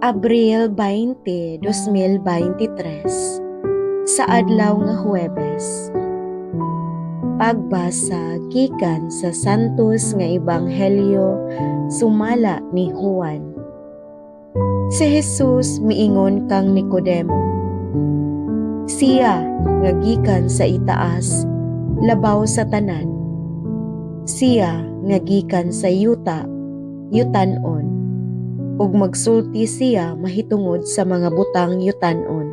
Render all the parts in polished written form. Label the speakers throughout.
Speaker 1: Abril 20, 2023, sa adlaw nga Huwebes. Pagbasa gikan sa Santos nga Ebanghelyo sumala ni Juan. Si Jesus miingon kang Nicodemo, "Siya nga gikan sa itaas labaw sa tanan. Siya nga gikan sa yuta, yutan-on, ug magsulti siya mahitungod sa mga butang yutan-on.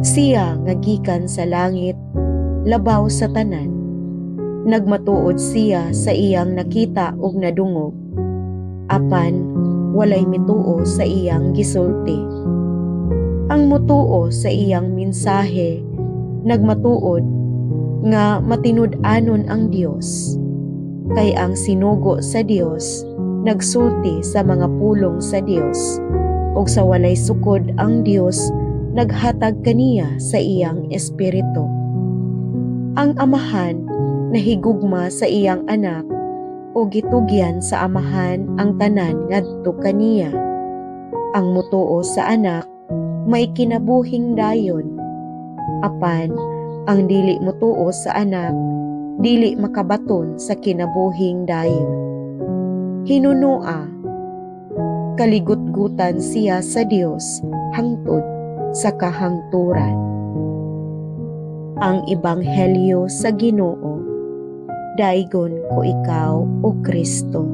Speaker 1: Siya nga gikan sa langit labaw sa tanan. Nagmatuod siya sa iyang nakita ug nadungog, apan walay mituo sa iyang gisulti. Ang mutuo sa iyang mensahe nagmatuod nga matinud-anon ang Dios, kay ang sinugo sa Dios nagsulti sa mga pulong sa Dios, ug sa walay sukod ang Dios naghatag kaniya sa iyang Espiritu. Ang Amahan nahigugma sa iyang Anak ug gitugyan sa Amahan ang tanan ngadto kaniya. Ang mutuo sa Anak may kinabuhing dayon, apan ang dili mutuo sa Anak dili makabaton sa kinabuhing dayon. Hinunoa, kaligutgutan siya sa Dios hangtod sa kahangturan." Ang Ebanghelyo sa Ginoo. Daygon ko ikaw, O Kristo.